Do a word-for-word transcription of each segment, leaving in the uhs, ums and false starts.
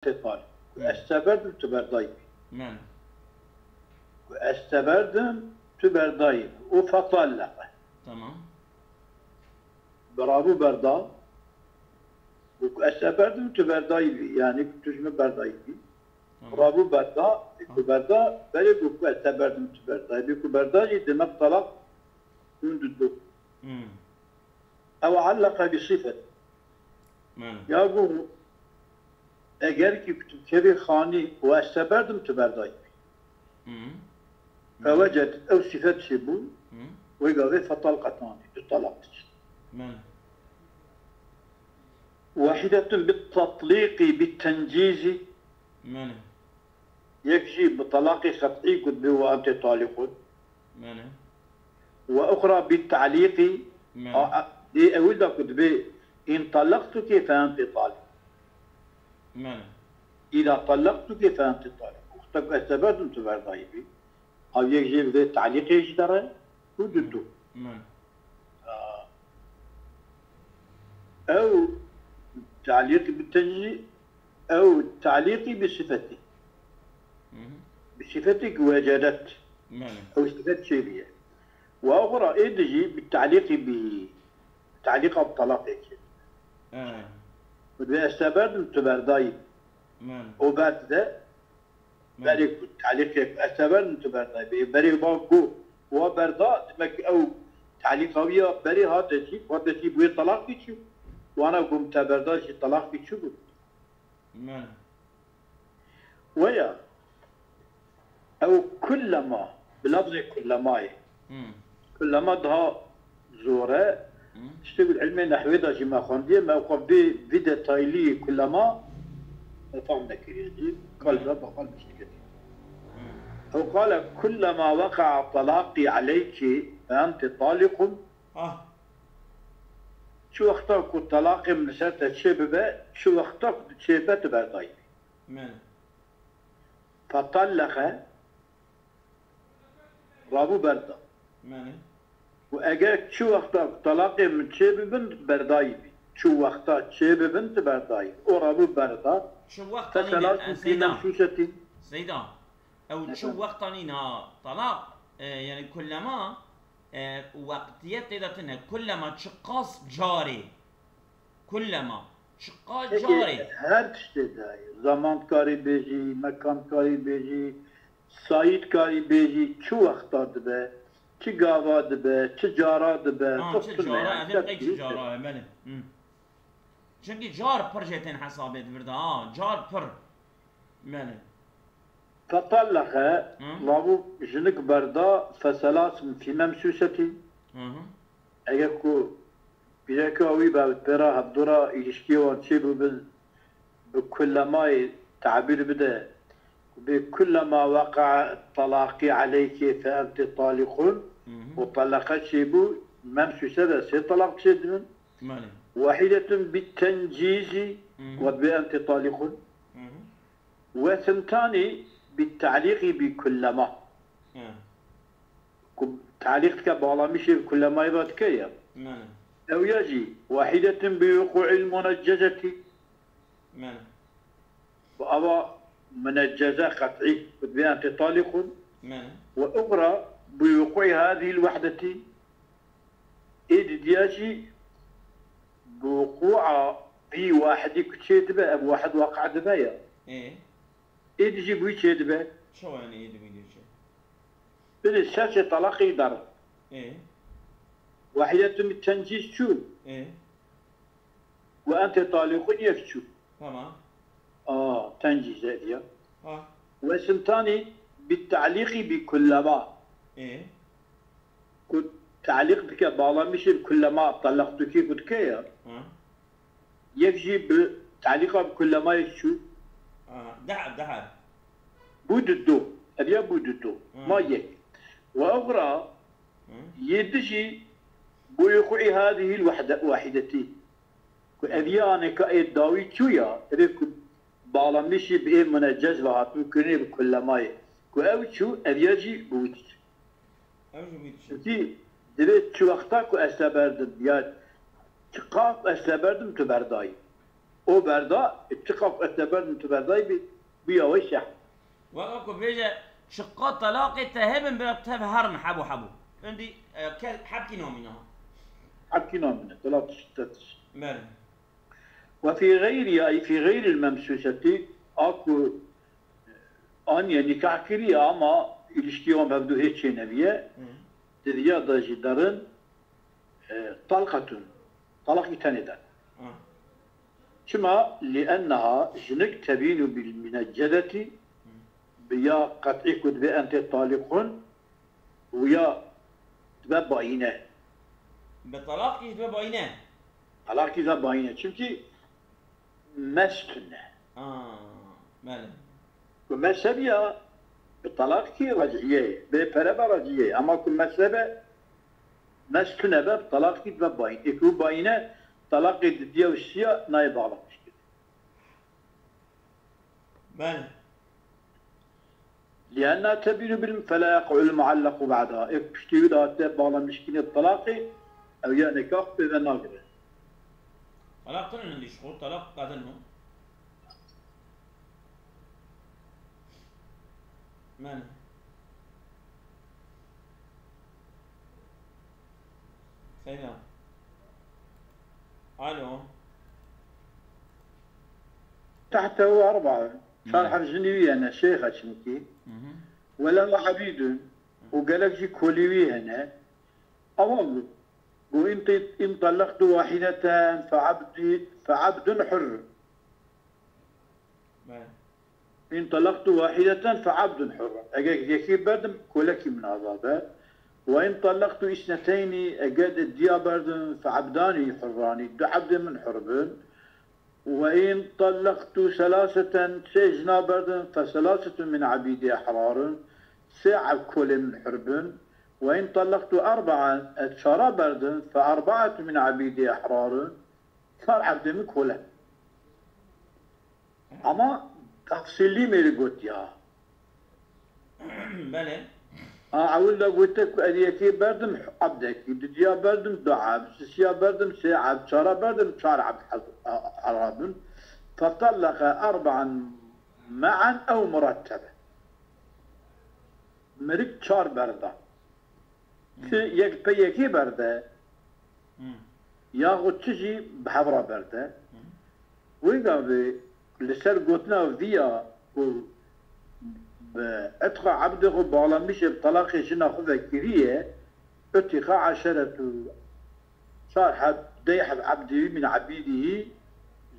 tê talî. Ku ez te berdim, tu berdayî bî. Belê. Ku ez te berdim, tu berdayî bî. Û fetalleke. Tamam. Rabû berda. Û ku ez te berdim, tu berdayî bî. Yanî ku tu ji min berdayî bî. Tamam. Rabû berda, ku berda, berê ku, ku ez te berdim, tu berdayî bî. Ku berda jî demek talaq hûn dido. Hmm. Ew alleke bi sifet. Belê. Ya ku eger ki tu kevê xanî û ez te berdim, tu berdayî bî. Hmm. Fewecet, ew sifet çêbû, Hmm. wê gavê fetalqetanî, tu talaq diçin. Belê. Wahidetun bit tatlîqî bit tencîzî, Belê. yek jî bi talaqê qet'î ku dibê we ente talîqun. Belê. Ve uxra bit ta'lîqî, Belê. a, a, dê ewil de ku dibê in talaqtuki fe ente talîq. Belê. Îda talaqtuki fe ente talîq. Wexta ku ez te berdim tu berdayî bî. Ev yek jê bi vê ta'lîqê jî dere û didu. Belê. Ew ta'lîq bi tencî, ew ta'lîqî bi sifetî. Hı hı. Bi sifetî ku wecedet. Belê. Ew sifet çêbûye. Ve uxra ê di jî bi ta'lîqî bi, ta'lîqa bi talaqê çê. He. Bi ez te berdim tu berdayî. Belê. O ber dide, Belê. berê ku ta'lîqê ez te berdim tu berdayî. Berê ba ku wa berda, demek ew ta'lîqa wî ya berê hate jî, hate jî bi wê talaqî çû. Wana ku te berda jî talaqî çû bû. Belê. Weya ew kullema, bi lafzê kullemayê. Hmm. Kullema daha zor e. Hmm. Tiştê ku ilmê nehwê de jî me xwendiye, me ew xwe vê, vî detaylî kullema me fehm nekiriye jî. Kal be, be kal biştiketî. Hmm. Ew qale kullema weqa'a talaqî aleyki fe ente talîqun. Ah. Çi wexta ku talaqê min li ser te çê bibe, çi wexta ku tu çê be tu berdayî. Belê. Fetallexe, rabû berda. Belê. Û eger çi wexta ku talaqê min çê bibin, berdayî bî. Çi wexta çê bibin, tu berdayî. O rabû berda. Çi wexta nîne, Feselas e, fî Seyda. Mensûsetin. Seyda. Ew çi Efendim? Wexta nîne talaq, e, yani kullema, e, weqtiyet tê de tune. Kullema çiqas carê. Kullema çiqas Peki, carê. her tiştê de, zaman karî bêjî, mekan karî bêjî, sayît karî bêjî, çi wexta dibe, çi gava dibe, çi cara dibe, Ha, tok çi tune cara, yani, ev ser qey çi tiştê. Cara, e, belê. Hı. Çünkü car pir jê tên hesabê divirde, ha, car pir. Belê. Fetallexe, Hı. Rabû jinik berda, feselasin fî memsûsetin. Hı hı. Eger ku pîreka wî be, pêra hevdû re îlişkiyê wan çê bibin, bi kullemayê tabîr bide, bê kullema weqa'a talaqî aleyke fe ente talîqun, Hı hı. û talaqe çêbû, memsûse de sê talaq çêdibin. Belê. Wahidetun bi tencîzî, Hı hı. ku dibê ente talîqun. Hı hı. Ve sintanî bi ta'lîqî bi kullema. Hı. Ku ta'lîq dike, bağlamışê bi kullemayê ve dike ya. Belê. Ew ya jî, wahidetun bi wuqu'il muneccezeti. Belê. Bi ava munecceze qet'î, bi ente talîqun. Belê. Ve uxra bi wuqu'i hadihil wehdeti. Ê didiya jî bi wuqu'a vî wahidî ku çê dibe, ev wahid waqi' dibe ya. Ê. Ê di jî bi wî çê dibe. Çawa yani ê di wî çê? Bidê ser çê talaqî dar. Ê. Wahidetun bi tencîz çû. Ê. Ve ente talîqun yek çû. Tamam. A, tencîze diye. Ha. Ve sintanî bi ta'lîqî bi kullema. Ê. Ku ta'lîq dike, bağlamışê bi kullema, talaqtuki ku dike ya. Ha. Yek jî bi ta'lîqa bi kullemayê çû. Ha. Daha, daha. Bû dido. Ev ya bû dido. Hı. Ma yek. Ve uxra, Hı. yê di jî bi wuqu'i hadihil wahde-, wahideti. Ku ev ya aneka ê dawî çû ya, ev ê ku bağlamışî bi ê muneccez ve hatibû kirinê bi kullemayê. Ku ew çû, ev ya jî bi wî diçû. Ew jî wî diçû. Çunkî divê çi wexta ku ez te berdim, ya çiqa ez te berdim tu berdayî. O berda, e, çiqas ez te berdim tu berdayî bî, bûya wê seh. Weka ku bêje, çiqas telaqê te hebin bira tev herin hebû hebû. Hindî, e, ke-, hebkî namîne ha. Hebkî namîne, telaq tişt te tişt. Belê. Ve fî xeyrî, ay fî xeyrîl memsûsetî, a ku aniye nîkah kiriye ama îlişkî wan hevdu hê çêneviye, Hı. di viya de jî derin, e, talqetun, talaqî tenê de. Hı. Çima? Li enneha jinik tebînu bil mineccedetî, bi ya qet'î ku dibê entê talîqun, û ya dibe bayîne. Bi talaqî dibe bayîne. Talaqî dibe bayîne. Çimkî mez tune. Ha, belê. Ku mez hebiya, bi talaqî recîye ye. Bê pere be recîye ye. Ama ku mez hebe, mez tune be, bi talaqî dibe bayîne. Ê ku bayîne, talaqê didiya û siya nayê bağlamış kirin. Belê. Lienna tebînu bil, fela yeq'ul muallequ ba'da. Ê piştî wî de hatiye bağlamişkirînê talaqê, ew ya nikah pê ve nagire. Talaq tune hindî ji xwe, talaq qedin o. Belê. Seyda. Alo. Tehtehu erba. Çar Hı. heb jinî wî hene, şêx e çimkî. Hı hı. Welehu abîdun. Hı. Û gelek jî kolî wî hene. Ewa got, got, "In te-, in tellaqtu wahideten fe abdi, fe abdun hurr." Belê. "In tellaqtu wahideten fe abdun hurr." Eger yekî berdim, kolekî min azad e. "Ve in tellaqtu isneteynî", eger di diya berdim, "fe abdani hurrani", du abdê min hur bin. "Ve in tellaqtu selaseten", sê jina berdim, "fe selasetun min abîdi ehrarun", sê eb kolê min hur bin. "Ve in tellaqtu erbaen", ez çara berdim, "fe erbaetun min abîdi ehrarun", çar ebdê min kole. Ama tefsîlî mêrî gotiya. Belê. A, ewil de gote ku ez yekê berdim ebdekî, didiya berdim du eb, sisiya berdim sê eb, çara berdim çar eb hez-, a, hera bin. Fetelleqe erbaen me'en ew murettebe. Mirik çar berda. Ti yek pey yekê berde, Hmm. yaxud ti jî bi hev re berde. Hmm. Wê gavê li ser gotina vî ya ku bi etqa ebdê xwe bağlamişê bi telaqê jina xwe vekiriye, utiqa eşeretu, çar heb, dey heb ebdî wî min ebîdî,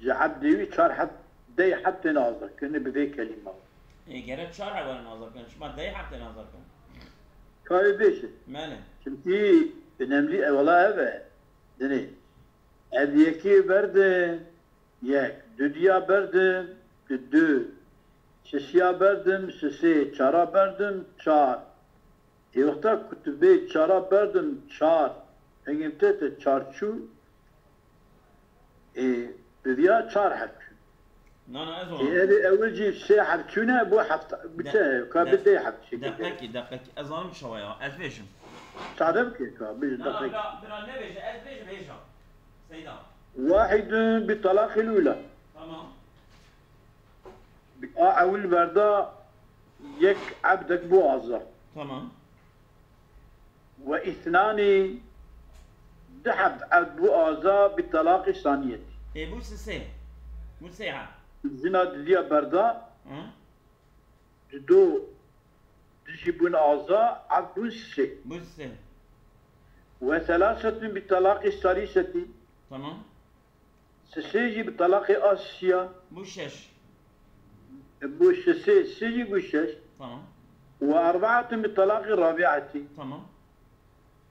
ji ebdê wî çar heb, dey heb tên azad kirinê bi vê kelîma. Ê, gerek çar heb werin azad kirin, çima dey heb tên azad kirin? Kayê bêje. Mele. Çimkî önemli ewela ev e. Dinê. Ez yekê berdim, yek. Dudiya berdim, du, du. Sisiya berdim, sisê. Çara berdim, çar. Ê wexta ku tu bê çara berdim, çar. Engê te te çar çû, Ê, bi viya çar heb çûn. Na, na, ez Ê, zanim. Ev ê ewil jî sê heb çûne, bû heft, bi De-, çi, ka de-, bi dê heb çi. Deqekî, deqekî. Ez zanim çawa ya. Ez vêjim. Sade bike ka, bi Na, na, deqekî. Bira, bira nevêje, ez vêjim hêja. Seyda. Wahidun bi talaqil ula. Tamam. A ewil berda yek ebdek bû aza. Tamam. Ve îthnanî, du heb, heb bû aza bi talaqî saniyetî. Ê, bû sisê. Bû sê heb. Jina didiya berda, Hı? Dido, du jî bûn aza, heb bûn sisê. Bû sisê. Ve selasetun bi talaqî salisetî. Tamam. Sisê jî bi talaqê a sisiya. Bû şeş. Bû sisê, sisê jî bû şeş. Tamam. Ve erbaetun bi talaqî rabietî. Tamam.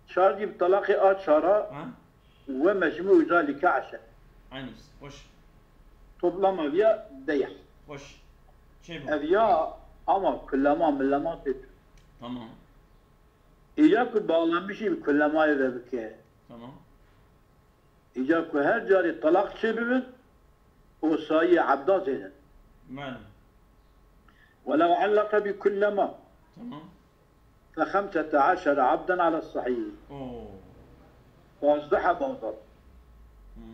Çar jî bi talaqê a çara. Ha? Ve mecmû zalike eşer. Aynı. Hoş. Toplama viya deyh. Hoş. Çê bû. Ev ya ama kullema millema tê tu. Tamam. Îca ku bağlamışî bi kullemayê ve bike. Tamam. Îca ku her carê telaq çêbibin, osayiyê ebda zêde. Mane. Welew allaka bi kullema. Tamam. Fe xemsete eşere abden ala sahih. Oo. Pazdeh heb azad. Hmm.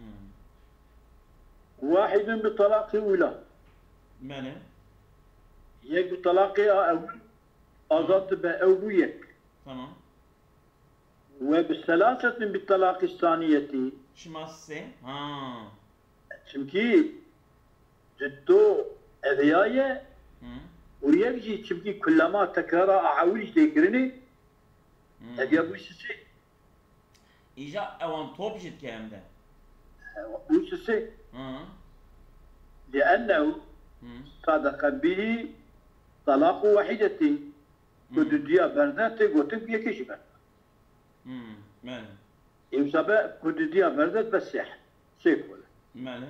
Wahidun bi talaqi ula. Belê. Yek bi talaqê a ewil azad dibe, ew bû yek. Tamam. Ve bi selasetun bi talaqi saniyeti. Şima sê. Ha. Çimkî ciddo eviyaye Hı. û yek jî çimkî kullema tekrara a ewil jî tê kirinê, Hı. eviya bû sisê. Îja ewan top jî dike em de. Bû sisê. Hı. Li ennehu Hı. sadeqe bihî talaqu wahidetî. Ku Hı. dudiya berde tê gotin ku yekê jî berde. Hı. Belê. Ê wisa be ku dudiya berde be sê, sê kol. Belê.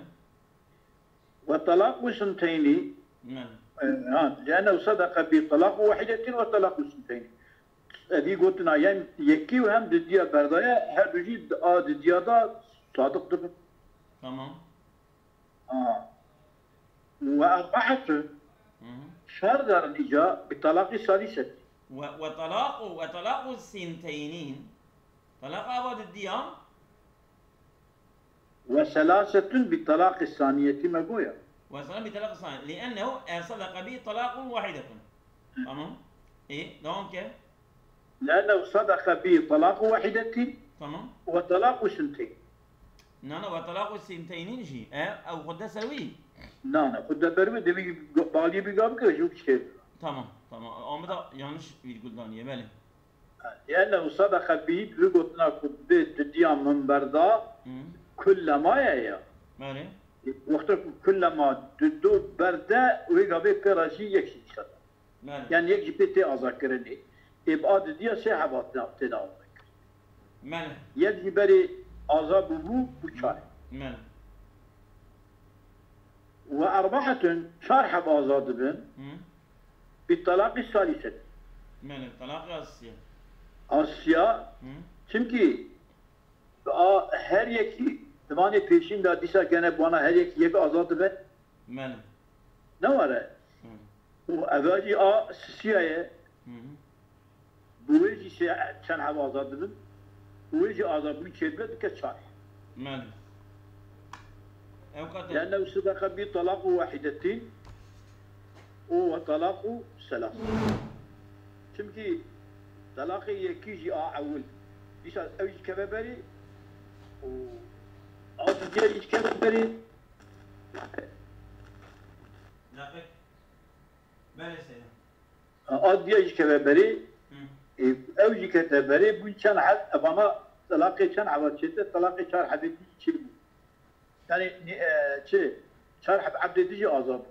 Ve talaqu sinteynî. Belê. E, ha, li ennehu sadeqe bi talaqu wahidetin ve talaqu sinteynî. Evî gotina hem yekî û hem dudiya berdaye, her du jî a dudiya da sadiq dibin. Tamam. Ha. Ve erbaetun Hı hı. çar darin îca bi talaqî saliset. Ve, ve talaqu, ve talaqu sinteynîn. Talaq ava dudiya. Ve selasetun bi talaqî saniyetî me goya. Ve selasetun bi talaqî saniyetî. Li ennehu e sadaqa bi talaqun wahidetun. Tamam. Ê, devam ke. Li ennehu sadaqa bi talaqu wahidetî Tamam. ve talaqu sinteyn. Na, na, ve talaqu sinteynîn jî. E, ew xwe de ser wî. Na, na, xwe de ber wî, devî balî bi gav bike, ji wî çêr. Tamam, tamam. Ama da yanlış virgül daniye, belê. Li ennehu sadaqa bihî, bi vî gotina ku bi dudiya min berda, Hı. kullema ye ya. Belê. Wexta ku kullema dudo berde, wê gavê pê re jî yek jî dikete. Belê. Yani yek jî pê tê azakirinê. Ê bi a dudiya sê heba tê, têne azakirin. Belê. Yek jî berê aza bûbû, bû çar. Belê. Ve erbaetun, çar heb aza dibin. Hı. Bi talaqî saliset. Belê, talaqî asiya. Asiya, Hı. çimkî a her yekî zimanê pêşîn de dîsa gene bana her yekî yek azad dibe. Belê. Ne were? Hı. Û eva jî a sisiya ye. Hı hı. Bi wê jî sê çend heb azad dibin. Û wê jî azadbûn çêdibe dike çar. Belê. Ew qate. Lenne sadaqa bi talaqu wahidetin û ve talaqu selas. Çimkî talaqê yekî jî a ewil. Dîsa ew jî keve berê û a didiya jî keve berê. Laqek. Belê seyda. A diya jî keve berê, Hı. e, ew jî kete berê, bûn çend heb, evana telaqê çend heba çête, telaqê çar hebê dî çê bû. Yani, ni-, e, çi, çar heb ebdê dî jî azad bû.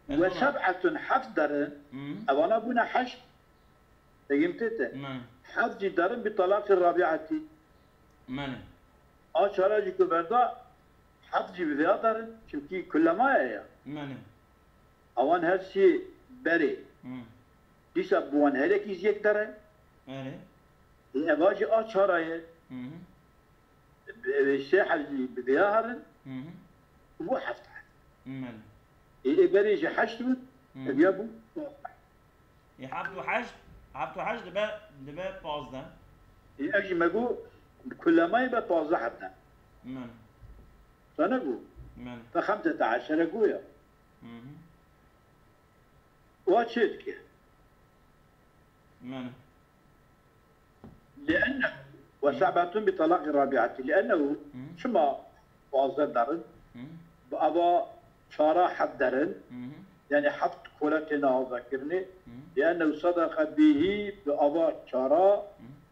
Ve seb'etun heft derin, Hı. evana bûne heşt, degim tê te. Hı. Heft jî derin bi talaqê rabi'etî. Hı. A çara jî ku berda, heft jî bi vêya derin, çimkî kullemaye ya. Hı. Awan her sî berê. Hı. Dîsa bi wan her yekî zî yek dere. Erê. Ê eva jî a çara ye. Hı hı. Bi, ê sê heb jî bi vêya herin. Hı hı. Û bû heft heb. Hı. Ê, ê berê jî heşt bû. Hı. Ev ya bû. Ê heft û heşt, heft û heşt dibe, dibe pazdeh. Ê ev jî me got, kulemayê be pazdeh heb de. Hı. Te ne got? Hı. Te xemsete eşere got ya. Hı hı. Wa çê dike? Belê. Li ennehu ve seb'etun bi talaqî rabi'etî. Li ennehu Hı. çima pazdeh derin? Hı. Bi ava çara heft derin. Hı hı. Yani heft kola têne azakirinê. Hı. Li ennehu sadaqa bihî bi ava çara Hı.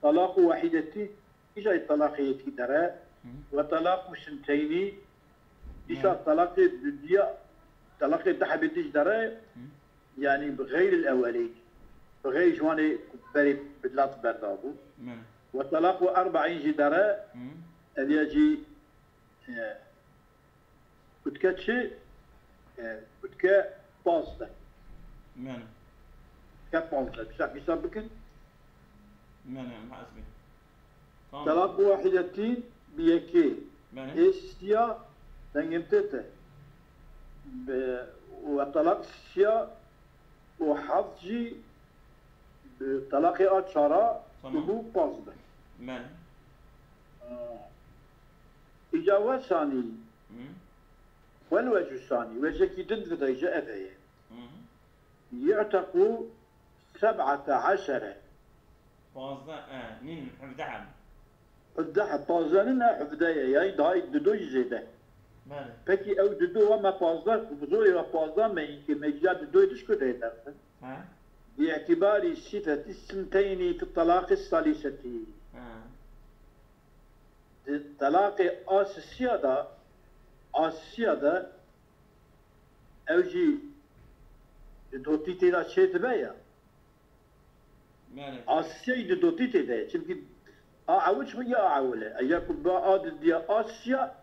talaqu wahidetî. Îca talaqê yekî dere Hı. ve talaqu sinteynî, Dîsa Evet. talaqê dudiya, talaqê du hebê dî jî dere, Hı. yani bi xeyril ewelî, bi xeyr ji wanê ku berê bi lat berdabû. Evet. Ve talaqu erba'în jî dere, Hı. ev ya jî, e, kutke çi? E, kutke pazdeh. Evet. Kutke pazdeh. Dîsa hesab bikin. Evet, evet, muhasebe. Tamam. Talaq wahidetîn bi yekê. Belê. Ê siya dengê min tê te. Bi, û talaq siya û heft jî bi talaqê a çara Tamam. û bû pazdeh. Belê. Ha. Îca wesanî, Hı. Wel wecû sanî, wecekî din dide îca ev heye. Hı. Yu'tequ seb'ete eşere. Pazdeh, e, nîn, hevdeh em. Hevdeh, pazdeh nîn e, hevdeh ye. Yani daha dido jî zêde. Belê. Peki ew dido wa me pazdeh, bi zorê we pazdeh me yîn ki me îca didoyê diş ku de dersin. He. Bi îtîbarî sîfetî sinteynî fi telaqî salîsetî. He. Di telaqê a sisiya de, a sisiya de ew jî di dotî tê de çê dibe ya. Belê. A sisiya jî di dotî tê de ye. Çimkî a ewil çi ya a ewil e. Eya ku ba a di diya a sisiya,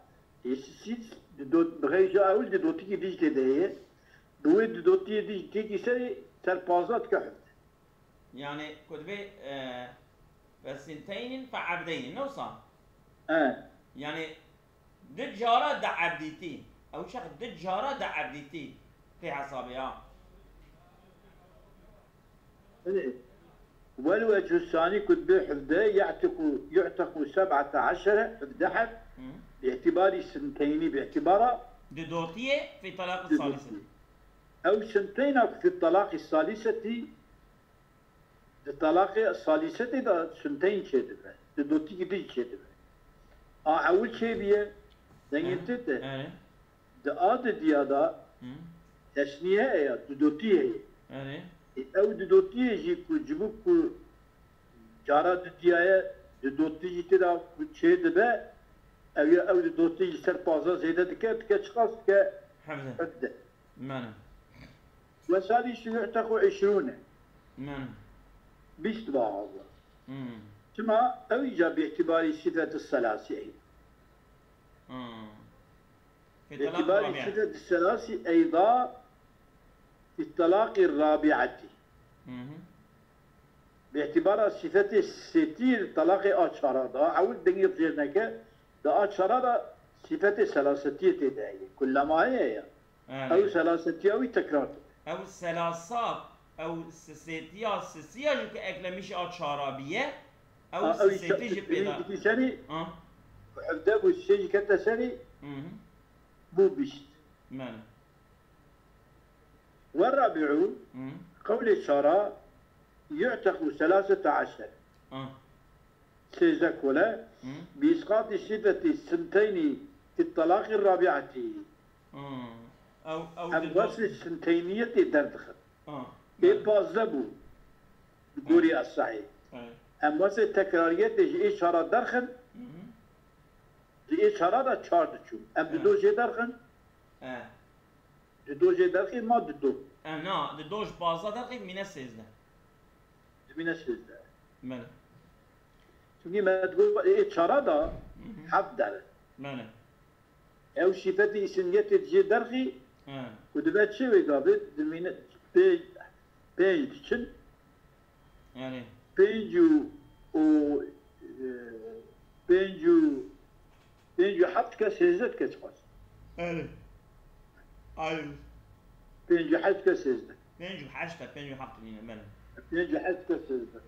ê sisî di dot-, bi xeyr ji a ewil di dotîkî dî jî tê de ye. Bi wê di dotiyê dî jî têkî serê ser pazdeh dike hevdeh. Yani, ku dibê, e, fe sinteynin fe ebdeynin, ne wisa? E. Yani, du cara de ebdîtî. Ew çax du cara de ebdîtî tê hesabê, ha. Belê. Wel wecû sanî ku dibê hevdeh, ye'tiqu, yu'tequ seb'ete eşere, hevdeh heb, Hı. Bi îtîbarî sinteyni, bi îtîbara Di dotiyê, fi talaqi di salisi. Dotiyê. Ew sinteyna ku fi talaqi salisetî, Di talaqê salîsetê de sinteyn çêdibe. Di dotîkî din çêdibe. A ewil çêbiye, dengê Erê. Tê te. Erê. Di a di diya de Hı. Tesniye heye, di dotî heye. Erê. Ê, ew di dotiyê jî ku cibûk ku cara di diyaye, di dotî jî tê de ku çêdibe, ew ya ew di dotî jî ser pazdeh zêde dike, dike çiqas dike? Hevdeh. Hevdeh. Mene. Ve salisu yu'tequ işrûne. Mene. Bîst bahaza. Hmm. Çima ew îca bi îtîbarî sifeti selasî ey. Hmm. Bi îtîbarî sifeti selasî ey da fi talaqî rabi'etî. Hı hı. Bi îtîbara sifetê sêtî talaqê a çara da, ewil dengê jêr neke, da a çara da sifetê selasetiyê tê de heye. Kullema heye ya. Erê. Ew selasetiya wî tekrar dibe. Ew selasa, ew sisêtiya sisiya jî ku eklemîşî a çara biye, ew Ha, ew sisêtî jî pê de. Dikî serî, Ha? Hevdeh bû, sê jî kete serî, Hı hı. Bû bîst. Mene. Ve rabi'u, Hı. Qewlê çara, yu'tequ selasete eşer. Ha. Sêzdeh kole, Hı. Bi îsqatî sifetî sinteynî fi talaqî rabi'etî. Hı. Ew, ew Em di do- wesfê sinteyniyetê derdixin. Ha. Ê pazdeh bû. Bi gorî Hı. Esahî. Hı. Em wesfê tekrariyetê ji ê çara derxin. Hı hı. Di ê çara de çar diçûn. Em Hı. Di do jê derxin. Hı. Di do jê derxî ma di do. E, na, di do ji pazdeh derxî mîne sêzdeh. Dimîne sêzdeh. Mene. Çimkî me digot ê çara da Hı hı. Heft der. Mene. Ew şîfetê îsimiyetê di jê derxî He. Ku dibe çi wê gavê dimîne pê-, pênc diçin. Yani. Pênc û, û, e, pênc û, pênc û heft dike sêzdeh dike çiqas? Erê. Ay. Pênc û heşt dike sêzdeh. Pênc û heşt e, pênc û heft nîne, belê. Pênc û heşt dike sêzdeh.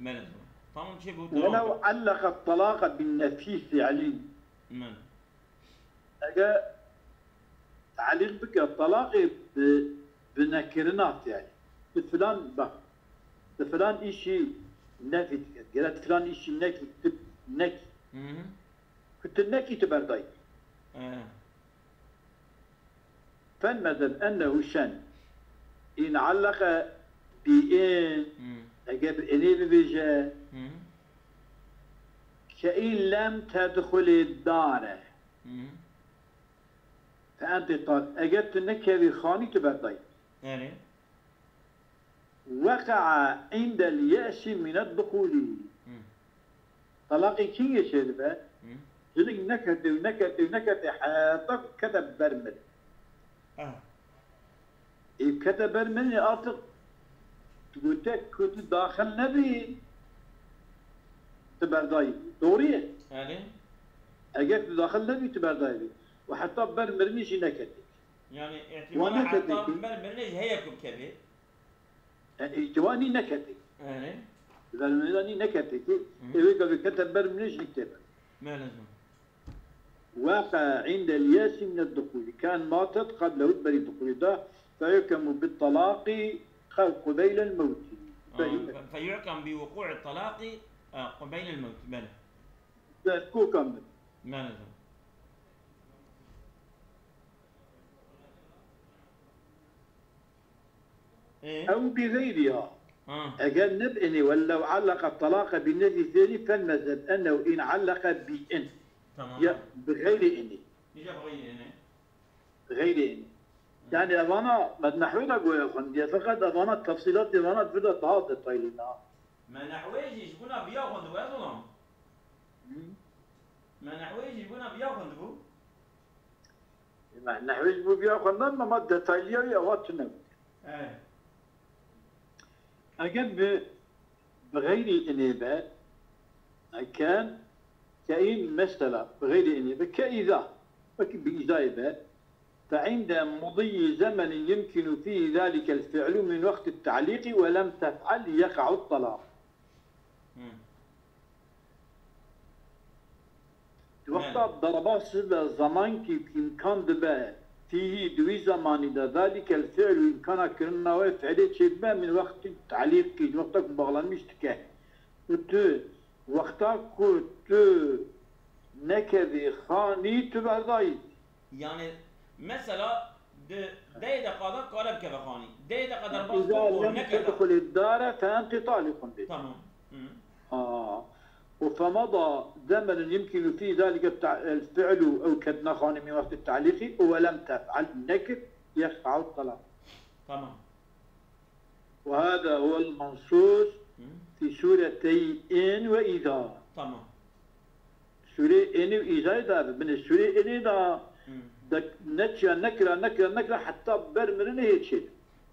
Belê, tamam. Tamam, çi bû? Welew Tamam. Elleqe talaqa bin nefî fi'lî. Min. Eger telîq bike, talaqê bi, bi nekirina fi'lî. Tu filan, bak, tu filan îşî nefî dike. Gere tu filan îşî nekî, tu nekî. Hı hı. Ku tu nekî, tu berdayî. He. Fel mezheb ennehu şen. În allaka bi in, Hmm. Eger bi inê bibêje, Hmm. Ke in lem tedxulê dare. Hmm. Fe ente tal. Eger tu nekevî xanî, tu berdayî. Yani. Weqea indel ye'sî mînet duxûlî. Hı. Talaqê kîngê çêdibe? Hı. Jinik nekete û nekete û nekete heta ku kete ber mirinê. Ha. Ê kete ber mirinê artık gote ku tu daxil nebî, tu berdayî bî. Doğru ye? Yani. Eger tu daxil nebî, tu berdayî bî. Û heta ber mirinê jî neketê. Yani ihtimala heta ber mirinê jî heye ku bikevê. Yani, îhtiwanî neketê. Erê. Vermêdanî neketê ki, Hı. Ê wê gavê kete ber min jî tê ber. Belê zû. وقع عند الياس من الدخول، كان ماتت قبله، berî duxulê de, فيحكم بالطلاق قبيل الموت. آه، ف- فيحكم بوقوع الطلاق آه، قبيل الموت. بلى. Derkoka min. بلى، تمام. ايه. أو بغيرها. اه. Eger ne bi inê, ولو علق الطلاق بالنفي الثاني فالمذهب أنه إن علق بإن. تمام. Ya bi xeyrê inê. نجا بغير هنا. Bi xeyrê inê. Yani evana, me nehwê de goya xwendiye, feqet evana tefsîlatê evana di vir de daha detaylı na. Me nehwê jî ji bona viya xwendibû, ez olam. Me nehwê jî ji bona viya xwendibû. Me nehwê ji bo viya xwendan, ama detayliya wî ewa tune bû. He. Eger bi, bi xeyrî inê be, eken, ke în mesela, bi xeyrî inê be, ke îza, wekî bi îzayê be, فعند مضي زمن يمكن فيه ذلك الفعل من وقت التعليق ولم تفعل يقع الطلاق. Hmm. Di wexta derbas be zemankî îmkan dibe, fîhî, di wî zemanî de, ذلك الفعل, îmkana kirina wê fiilê çêdibe, min wextî talîqî, di wexta ku bağlanmış dike. Û tu, wexta ku tu nekevî xanî, tu berdayî. Yani mesela di deh deqa de kare bikeve xanî. Deh deqa derbas إذا bû, لم nekeve. تدخل الدار فأنت طالق. Tamam. Hı. آه. فمضى زمن يمكن فيه ذلك التع- الفعل أو ketina xanî min wextî talîqî û ولم تفعل, nekir, يقع الطلاق. Tamam. وهذا هو المنصوص Hı. في سورتي إن وإذا. Tamam. Sûrê Înî û Îzayê de, binê sûrê Înî de, Hı. de neçiya nekira, nekira, nekira, heta ber mirinê hê çê.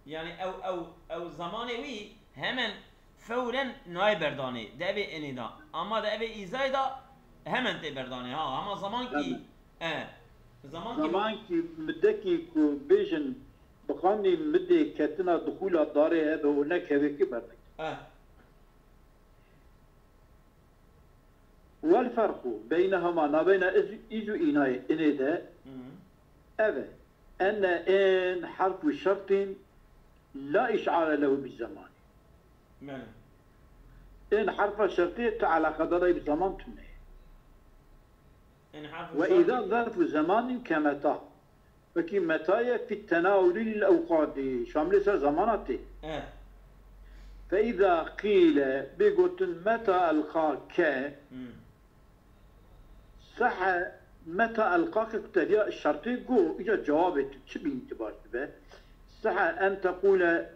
Yani ew, ew, ew zamanê wî hemen fewren nayê berdanê. De evê Înî de. Ama de evê Îzayê de hemen tê berdanê. Ha, ama zaman ki, Hemen. E, zaman ki, Zaman ki midekî ku bêjin, biqanî midê ketina dixûla darê hebe û nekeve ki berdek. E, والفرق بينهما, navbeyna iz, iz û înayê, inê de, Hı. ev e. Enne in harfu şertin la işare lehu bi zaman. Belê. In harfa şertiyê tu eleqedara bi zaman tune. In harfu Ve şart- îza zerfu zemanin ke meta. Wekî meta ye fi tenawulî lil ewqatî. Şamilê ser zamana tê. E. Fe îza qîle, bê gotin meta elqake, Hmm. sehe meta elqake ku te viya şertê go, îca cewabê tu çi bîn ti baş dibe. Sehe en teqûle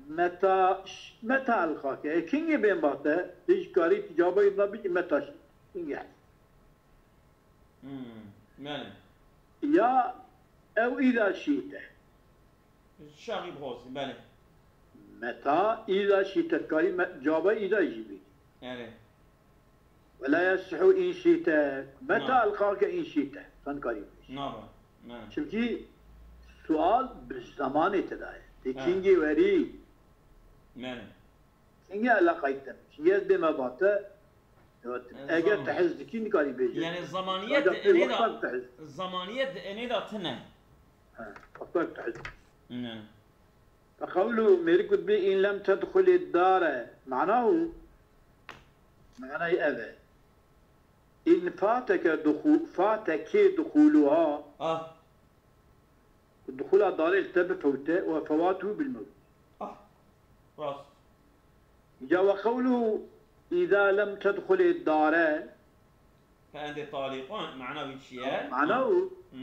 meta, meta elqake. E, kingê bên bate, tu ji karî tu cewabê da bicî meta şî. Kingê? Hmm. Belê. Ya ew îza şîte. Şaxî bixwazî, belê. Meta îza şîte, karî me, cewaba îza jî bî. Belê. Ve la yesihu in şîte. Meta Na. elqake in şîte. Sen karî bî. Nabe. Belê. Çünkü sual bi zamanê te daye. Te Ha. kingê werî. Belê. Kingê elaqayî te. Kingê ez bê me bate. Evet. E, Eger zaman. te hez dikî nikarî bêje. Yani zamaniyet Ancak ene wextak da, te hez. Zamaniyet ene da tine. Ha, wextak te hez. Ne. Feqewlu mêrik got bê in lem tedxulê dare. Manahu, manayê ev e. In fateke duxu-, fateke duxuluha. Ah. Duxula darê li te bifewte ve fewatuhu bil mewt. Ah. Rast. Ya ve qewluhu îza lem tedxulê dare. Fe ente taliqun, mana wî çi ye? Manahu, Hı.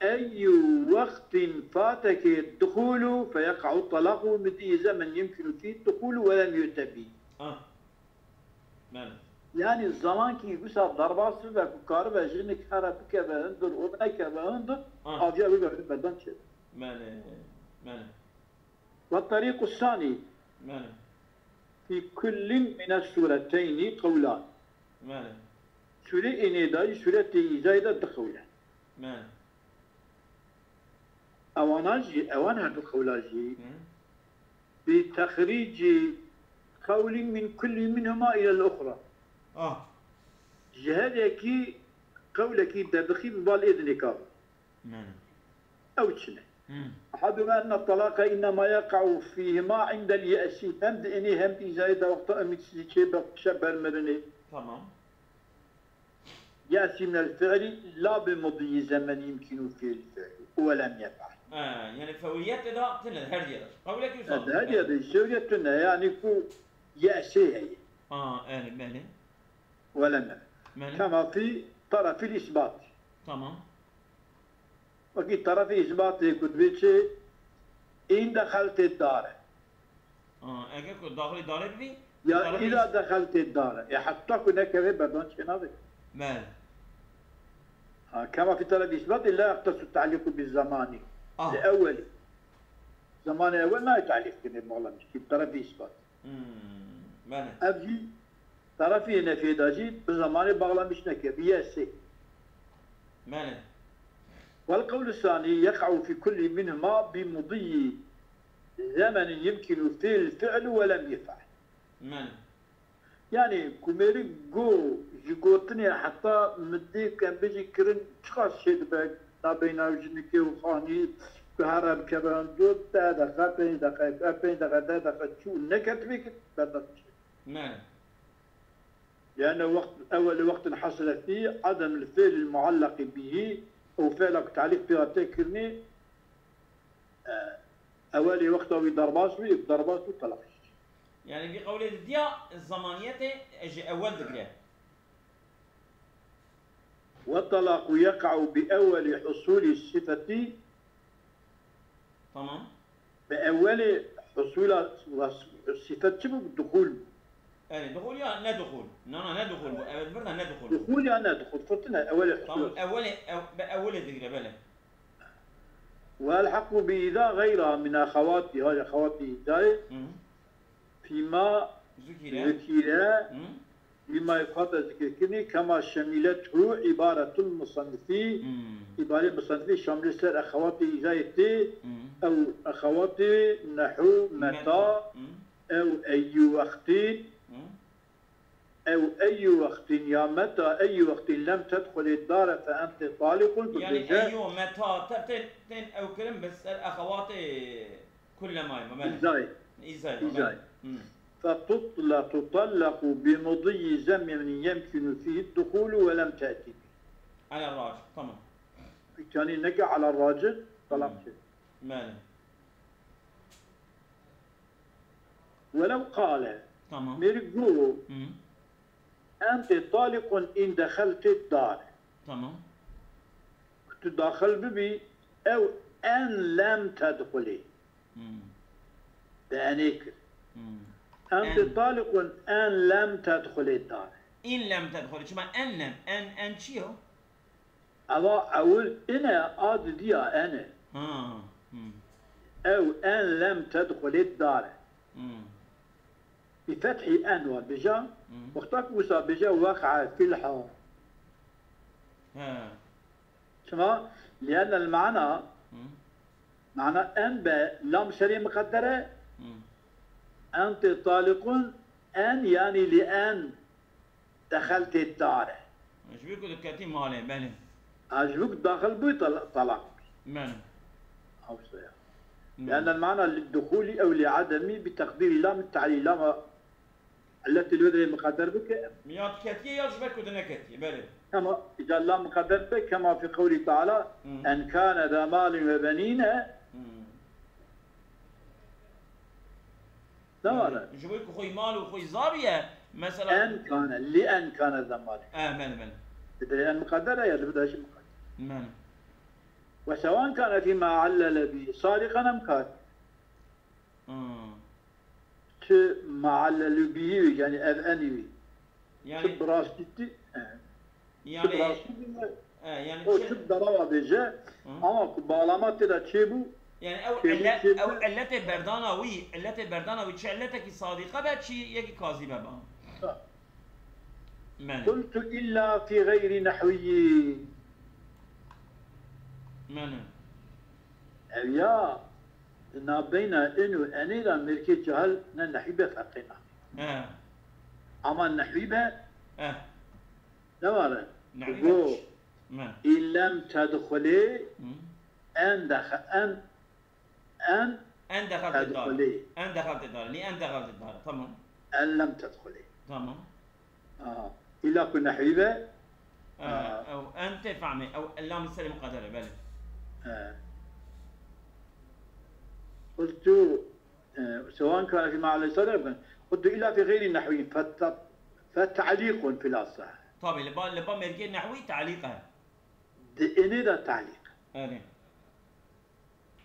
eyyu wextin fateke duxulu fe yeqa'u talaqu midi zemen yumkinu fî duxulu ve lem yu'te bî. Ah. Belê. Yani zamankî wisa derbas bibe ku karibe jinik here bikeve hundir û nekeve hundir, Ah. aviya bibe berdan çê. Belê. Belê. Ve tariqu sani Belê. fi kullin mine sureteyni qewlan. Belê. Sûrê Înê de, sûretê Îzayê de du qewl e. Belê. Ewana jî, ewan her du qewla jî, Hı. bi texrîcî qewlin min kullî minhuma îlel uxra. Ah. Ji her yekî qewlekî derdixî bi bal êdinê ka. Mene. Ew çi ne? Hmm. Ehadûme enne talaqa innema yeqa'u fîhima indel ye'sî. Hem di inê hem di îzayê de wexta umîdsizî çê be şe bermirinê. Tamam. Ye'sî minel fi'lî la bi mudiyî zemen yumkinu fi'l fi'l. We lem yef'al. Ha, yani fewriyet de tine her yerde. Qewlekî wisa. Her yerde fewriyet tine. Yani ku ye'sê heye. Ha, yani, yani. Wele me. Mene. Kema fî terefîl îsbat. Tamam. Wekî terefî îsbatê ku dibê çi? În dexeltê dare. Aa, eger ku daxilî dare bibî, ya îza dexeltê dare. E, heta ku nekeve berdan çênabe. Mel. Ha, kema fî terefî îsbatê la yextesu te'lîqu bi zemanî. Ah. Li ewelî. Zemanê ewel nayê te'lîq kirinê, bağlamış kî, terefî îsbat. Hmm, bele. Ev jî terefî nefyê de jî bi zemanê bağlamiş neke, bi ye'sê. Bele. Wel qewlu sanî yeqa'u fî kullî minhuma bi mudiyî zemenin yumkinu fi'l fi'lu we lem yef'al. Bele. Yani ku mêrik go ji gotinê heta midê ku em bêjî kirin çiqas çêdibe nabeyna jinikê û xanî ku here bikeve dor, deh deqe, pênc deqe, ev pênc deqe, deh deqe çû û neketibê ki berdest çê. Ne. Lîanne wext, ewelê wextin hesile fî edem li fi'lil muallaqî bihî, ew fi'la ku te'lîq pê hate kirinê, e, ewelê wexta wî derbas bî, derbas bû, telaq. Yani vî qewlê didiya zamaniyetê ji ewel digire. Ve talaqu yeqa'u bi ewelî husulî sifetî. Tamam. Bi ewelê husula sifet çi bû? Duxul. Yani duxul ya ne duxul? Na, na, ne duxul bû. Evet, burada ne duxul bû? Duxul ya ne duxul? Firtine ewelê husula. Tamam, ewelê, ew-, bi ewelê digire, bele. Ve elhaqu bi îza gayra min exewatî, ha, exewatî îzayê. Hı. Fîma zukîre. Zukîre, hı, fîma hate zikirkirinî, kema şemîlethu îbaretul musannifî, hı, îbarê musannifî şamilê ser exewatê îzayê tê, hı, ew exewatê nehu meta, meta, hı, ew eyyû wextîn, hı, ew eyyû wextîn ya meta eyyû wextîn lem tedxulê dare fe ente taliqun, yani bibêje. Eyyû meta te tên, tên ew kirin bi ser exewatê Kullemayê me, belê. Îzayê. Îzayê me, belê. Îzayê. Hmm. Fetutle-, tutallaqu bi mudiyî zemenin yemkinu fîhî duhûlu ve lem te'tî bî. Ala racih, tamam. Îmkanî neke ala racih, talaq çê. Hmm. Belê. Welew qale. Tamam. Mêrik got, hmm, ente taliqun in dexeltê dare. Tamam. Ku tu daxil bibî, ew en lem tedxulê. Hmm. Bi enê kir. Hmm. Ente taliqun en lem tedxulê dare. In lem tedxulê. Çima en lem? En, en çi yo? Eva ewil in e, a didiya en e. Ha. Hmm. Ew en lem tedxulê dare. Hmm. Bi fethî en wa bêje, hmm, wexta ku wisa bêje weqe fil hal. He. Çima? Li'ennel mana, hmm, mana en be lam serê miqedder e, hmm, ente taliqun en, yani li en dexeltê dare. Ji ber ku diketî malê, belê. Ha, ji ber ku daxil bûy tala-, talaq bî. Belê. Ew şeya. Belê. Li'ennel mana lid duhûlî ew li edemî bi teqdîrî lam te'lîl, lama illetê li wê derê miqeder bike. Ya diketiye ya ji ber ku dineketiye, belê. Ama îca lam miqeder be, kema fî qewlî teala, hmm, en kâne zâ malin ve benîne. Hmm. Ne var e? Ji bo ku xwî mal û xwî zarî ye, mesela. En kane, li en kane zemanî. Eh, belê, belê. Dibê en miqedder e ya dibê jî miqedder. Belê. Ve sewan kane fîma allele bî sadiqan em katiben. Hmm. Çi ma allelû bî, yani ev enî wî. Yani, çi bi rastî tî, e, çi bi rastî tî, e, yani o çi, çi bi derawa bêje, hı, ama ku bağlama tê de çêbû, yani ew çêbû, elle-, çêbû. Ew illetê berdana wî, illetê berdana wî, çi illetekî sadîqe be, çi yekî kazîbe be. Ha. Mene. Qultu illa fî xeyrî nehwiyî. Mene. Ev ya, di nabeyna in û enê de mêrkê cahil ne nehwî be ferqê nake. He. Ama nehwî be, eh, ne ware? Nehwî be. Go, Mele. إن لم تدخلي Hı. أن دخ أن أن En dexeltê dare. تدخلي En dexeltê dare. Lê en dexeltê dare. Tamam. أن لم تدخلي Tamam. آه. إلا كنا حبيبة Ee, ew en tê fehmê. Ew ellam li serê miqedere. Belê. آه. قلت آه، سواء كان في محل صدر قلت إلا في غير نحوي فت- فتعليق في الأصح Tabii, li ba, li ba mêrgê nehwî talîq e. دي إني دا تعليق Erê.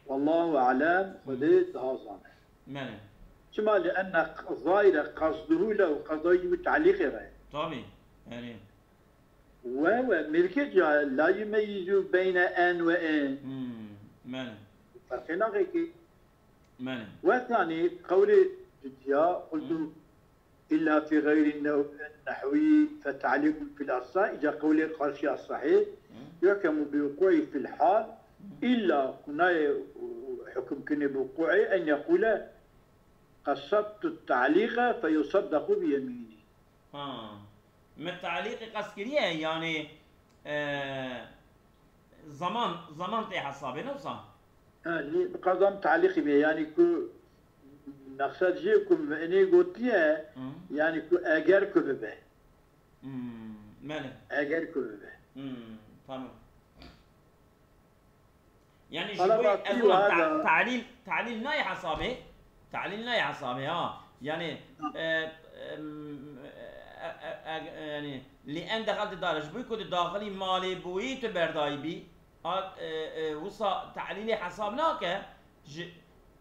والله أعلم خدي دهازان Mele. شما لأن الظاهر قصده له قصده يجب تعليق غير Tabii. Erê. وهو ملكة لا يميز بين أن وإن Hmm. Mele. فرق ناقيكي Mele. والثاني قولي جديا قلت إلا في غير النو- النحوي فتعليق في الأصح إجا قولي قرشي الصحيح Hmm. يحكم بوقوعه في الحال إلا كناية حكم كني بوقوعه أن يقول قصدت التعليق فيصدق بيمينه Ha. Me talîqê qest kiriye, yani e, zaman, zaman tê hesabê, ne wisa? ها لي بقدم تعليق بيه يعني كو مقصد جي كو معني قلت لي Hı. يعني كو أجر كو ببه Hmm. Mele. أجر كو ببه Hmm. Tamam. Yani ji Bana bo bak, ez bir ona var ta- da- talîl, talîl nayê hesabê. Talîl nayê hesabê ha. Yani Ha. e, em, e, e, e, yani li en dexeltê dare ji bo ku tu daxilî malê boyî tu berdayî bî. A, e, e, wisa talîlê hesab nake. Ji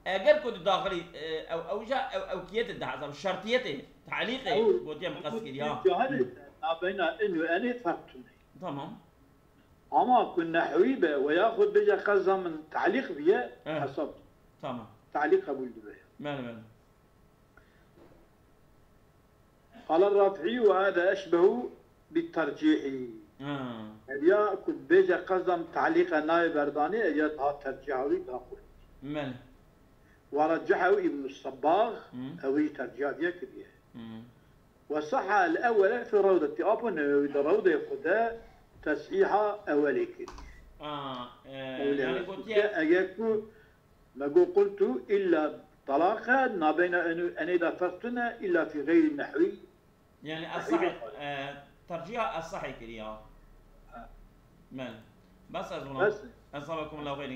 eger ku tu daxilî e, ew ew ja ew ewkiyetê de hesab şertiyetê talîqê Ew- gotiye min qest kiriye ha. Cahil نابينا إنه أني فرق تني Tamam. أما كن نحوي به وياخذ بيجا قصد من تعليق بيه إيه. حسب Tamam. تعليق قبول به Mele, mele. قال الرافعي وهذا أشبه بالترجيح Ha. يا كن بيجا قصد من تعليق ناي برداني يا ها ترجيح وي ها قول Mele. ورجحه ابن الصباغ مم. أوي ترجيح ديك بيه Hmm. وصح الأول في الروضة أبو النووي الروضة خدا تصحيح أولي كبير Ha. E, أولي yani أولي gotiye أجاكو ما قو قلت إلا طلاقا ما بين أني دا فرقنا إلا في غير النحوي yani esahî, e, terciha esahî kiriye. Mele. Bes ez ona. بس Ezabakum Allahu xeyrin.